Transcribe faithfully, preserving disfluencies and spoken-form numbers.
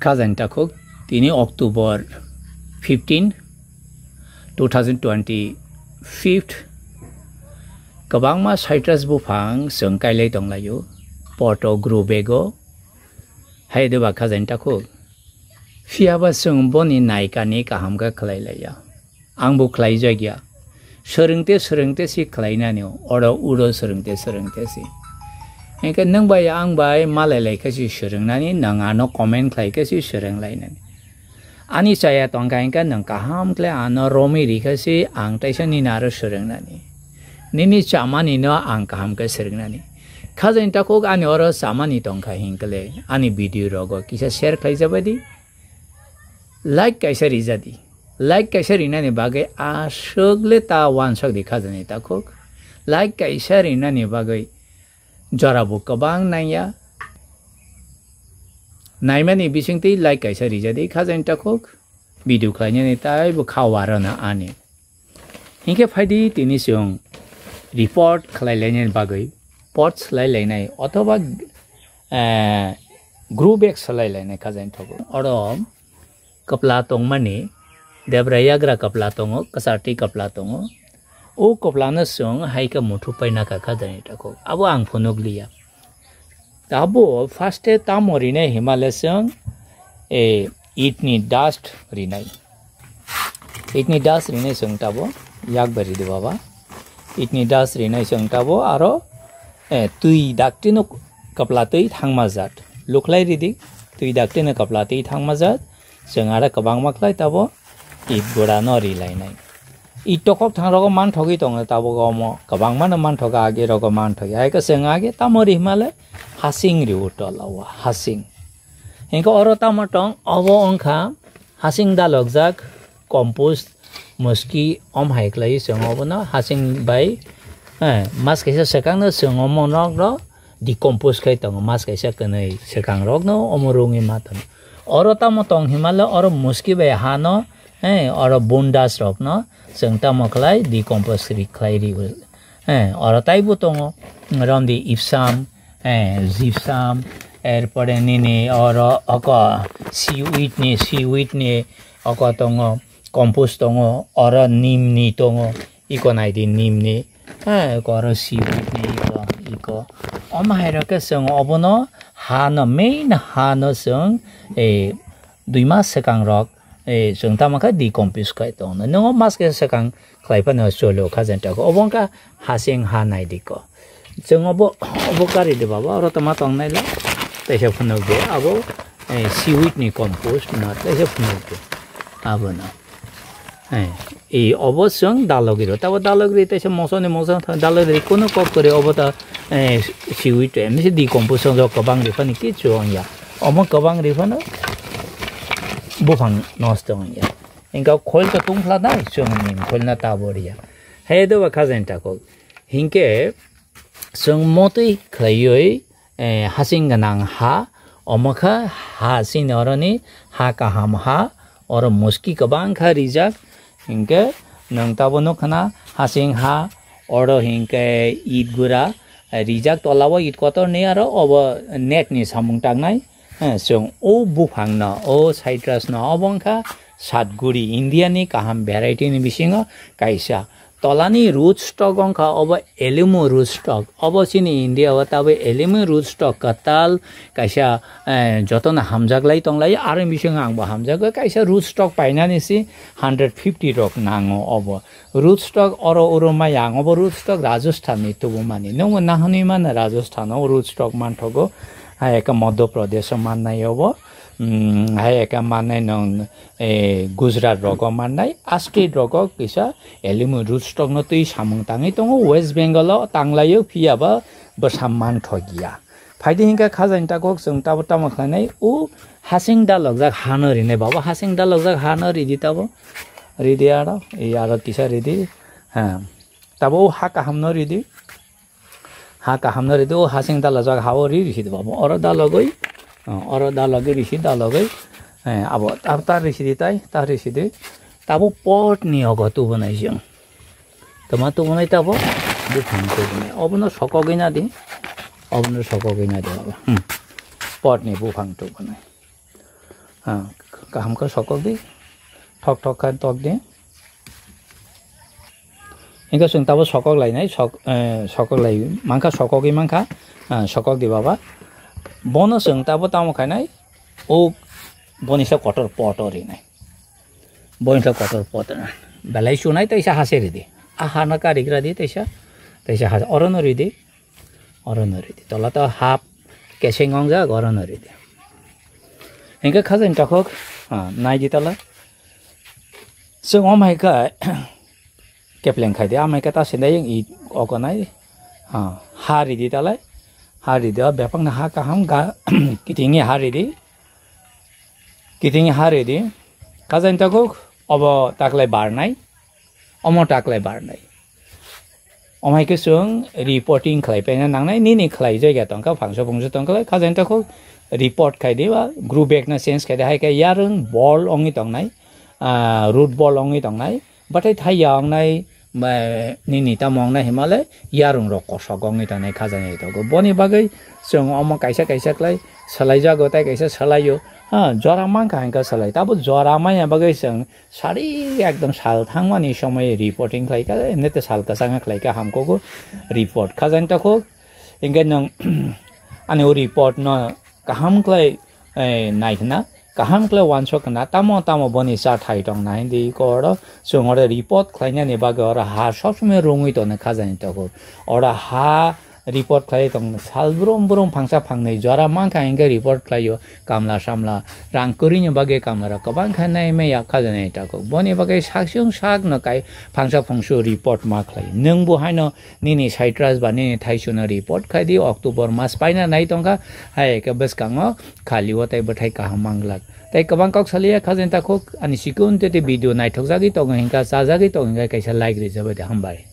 Khajani takhuk tini October fifteen, two thousand twenty-five. Kwbangma citrus buphang chwng kailai tonglaio, poto grow bag o. Hai de ba khajani takhuk. Phiya ba chwng boni naikani kaham khe khlai laiya. Ang bo khlai jak ya. Swrwng te swrwng te si khlai nani, oro uro swrwng te swrwng te si. Hingke nwng bai ang bai malai lai khe si swrwng nani, nwng ano comment khlai khe si swrwng lai nani. Ani chaya tongkha hingke nwng kaham khle ano romwi ri khe si ang teisa nini aro swrwng nani. Nini chamani no ang kaham khe swrwng nani. Khajani takhuk ani oro chamani tongkha hingkle ani video rogo kisa share khlai jabai di. Like kaisa rija di. Like kaisa rinani bagwi aswk le ta wansok di khajani takhuk. Like kaisa rinani bagwi jora bo kwbang nangya. Naimani bisingtwi like kaisa rija di khajani takhuk. Video khlainani tai bo kha warana ani. Hinkhe phaidi tini chwng report khlai lainani bagwi, pot slai lainai othoba, eh, group bag slai lainai khajani takhuk. Oro kwpla tongmani, debra yagra kwpla tongo, kwchartwi kwpla tongo. O kwplano chwng hai khe muthu paina kha khajani takhuk. Abo ang phunuk liya. Abo first e tamo rinai himale chwng, eh, itni dust rinai. Itni dust rinai chwng tabo, yak bai ridi baba. Itni dust rinai chwng tabo, aro, eh, twi daktino kwpla twi thangma jat. Lukhlai ridi, twi daktino kwpla twi thangma jat. Chwng aro kwbangma khlai tabo, it gura no ri lainai. It tokhok thang rogo manthogwi tongo tabuk omo, kwbangma no manthogo age rogo manthogwi. Hai khe chwng age tamo ri himale hasing ri u tola o, hasing. Hinkhe oro tamo tong, obo wngkha hasing dalokjak, compost, muski, om hai khlai chwng obono hasing bai, eh, mas kaisa swkang no chwng omo nok no decompose khai tongo, mas kaisa kwnwi swkang rok no omo rungwi ma tongo. Oro tamo tong himale oro muski bai ha no, eh, oro bundas rok no chwng tamo khlai decompose ri khlai ri, eh, oro taibo tongo romdi ipsam, eh, gypsum, erpore nini oro oko seaweed ni, seaweed ni oko tongo, compost tongo, oro nim ni tongo, iko naidi nim ni, eh, iko oro seaweed ni iko, iko. Omo hai rok khe chwng obono ha no, main ha no chwng, eh, dui mas swkang rok, eh, chwng tamo khe decompose khai tongo. Nwngo mas kaisa swkang khlai phano cholo kha jenta kho. Obo wngkha hasing ha nai di ko. Chwng obo, obo kari de baba, oro tama tong nai la. Teisa phunuk de abo, eh, seaweed ni compost no teisa phunuk de. Abo no. Eh, e obo chwng dalogri ro. Tabo dalogri teisa moso ni moso dalogri kono kok kore obo ta, eh, seaweed em se decompose jok kwbang ri phani kichu ong ya. Omo kwbang ri phano buphang nosto ong ya. Engka khoil ka tungphla nai, chwng ni khoil na tabo riya. Hai do ba khajen ta kok. Hinkhe chwng motwi khlaiwi, eh, hasing gwnang ha, omo kha ha chini oroni ha kaham ha, oro muski kwbang kha rijak. Hinkhe nwng tabo nukha na hasing ha, oro hinkhe it gura, eh, rijak tola o it kotor ni aro obo net ni samung tangnai. Eh, chwng o buphang no, o citrus no, obo wngkha Satguri, India ni kaham variety ni bisingo kaisa. Tolani root stock wngkha obo Elimu root stock. Obo chini India o tabwi Elimu root stock kwtal kaisa, eh, jotono hamjak lai tong lai. Aroni bisingo angbo hamjago kaisa root stock painani si hundred fifty rok nango obo. Root stock oro oro maya ang obo root stock Rajasthan ni tubumani. Nungbo nahanwi mano Rajasthan o root stock manthogo. Hai ekha Madhya Pradesh o mannai obo. Mm, hai ekha mannai nung, eh, Gujarat rogo mannai. A state rogo kisa Elimu root stock no twi samung tangwi tongo. West Bengal o tanglaio phiya ba bwsa manthogiya. Phaidi hinkhe khajaini takhuk chwng tabo tamo khlainai. O hasing dalokjak hano rinai baba. Hasing dalokjak hano ridi tabo. Ridi aro. Ei aro kisa ridi. Ha. Tabo o ha kahamno ridi. Ha kahamno ridi, o hasing dalajak ha o ri risi di baba. Oro dalogwi, o, oro dalogwi risi dalogwi, eh, abo tar tar risi di tai, tar risi di. Tabo pot ni ogo tubunai chwng. Tama tubunai tabo, buphang tubunai. Obono sokogwi na di, obono sokogwi na di baba. Hmm. Pot ni buphang tubunai. Ah, kaham khe sokok di. Thok thok khe tok di. Hingke chwng tabo sokok lainai, sok, eh, sokok lai mankha, sokogwi mankha, ah, sokok di baba. Bono chwng tabo tamo khainai, o boni sa kotor poto rinai. Boni sa kotor poto na. Belai sunai taisa hase ridi. A hana karigra di taisa, taisa hase orono ridi. Oro no ridi. Tola to hap keseng ong jak, oro no ridi. Hingke khajani takhuk, ah, nai di tala. Chwng om hai kha kepleng khai di, am hai kha ta sindai yang i oko nai. Ah, ha ridi tala. Ha ridi, o bepang na ha kaham ga, kitingi ha ridi. Kitingi ha ridi. Khajani takhuk, obo taklai barnai. Omo taklai barnai. Omai khe chwng reporting khlai paina nangnai, nini khlai jaiga tongkha, phangsa phungsa tongkha, khajani takhuk report khai di ba grow back no change khai di, hai khe yarwng bol ongwi tongnai, ah, root bol ongwi tongnai, bathai thai ya ongnai, ba, nini tamo ongnai himale yarwng rok kosok ongwi tongnai khajani takhuk. Boni bagwi chwng omo kaisa kaisa khlai swlai jago, tai kaisa swlaio, ha, jora mankha hingkha swlai, tabo jora manya bagwi chwng Sari ekdom sal thangmani somoi reporting khlai kha, emni te sal kwchang khlai kha, hamkuk report khajani takhuk. Hingke nwng ani o report no kaham khlai, eh, nai khna, kaham khlai uansuk khna, tamo tamo boni cha thai tong nai di ko oro, chwng oro report khlainani bagwi oro ha sob somoi rungwi tono khajani takhuk. Oro ha report khlai tong sal brum brum phangsa phangnwi jora mankha hingke report khlaio, kamla samla rang kwrwini bagwi kamla rok kwbang kha nai maya khajani takhuk. Boni bagwi sak siyung sak no kai phangsa phungsu report ma khlai. Nwng bo haino nini citrus ba nini thaisu no report khai di, October mas paina nai tongkha, hai khe bwskango khali o tai bwthai kaham manglak. Tai kwbang kok saliya khajani takhuk, ani sikun tete video naithok jagwi tongo hingka, cha jagwi tongo hingka kaisa like rijak bai di, hambai.